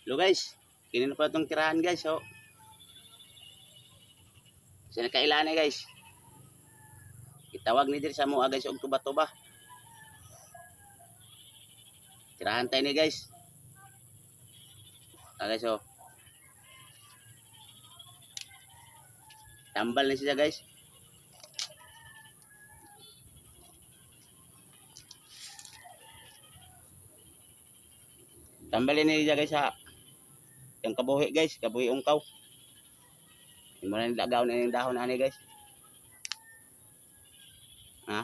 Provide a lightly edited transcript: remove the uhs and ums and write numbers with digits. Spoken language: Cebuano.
Hello guys, kini na pa itong tirahan, guys. Oh. Sa nakailan eh, guys. Itawag ni diri sa mua, guys, og tuba-tuba. Tirahan tayo ni, guys. Ah, guys, oh. Tambal na siya, guys. Tambalin ni siya, guys, sa yung kabuhi, guys, kabuhi ungkaw. Mo na nilagaw na yung dahon ani, guys. Ha?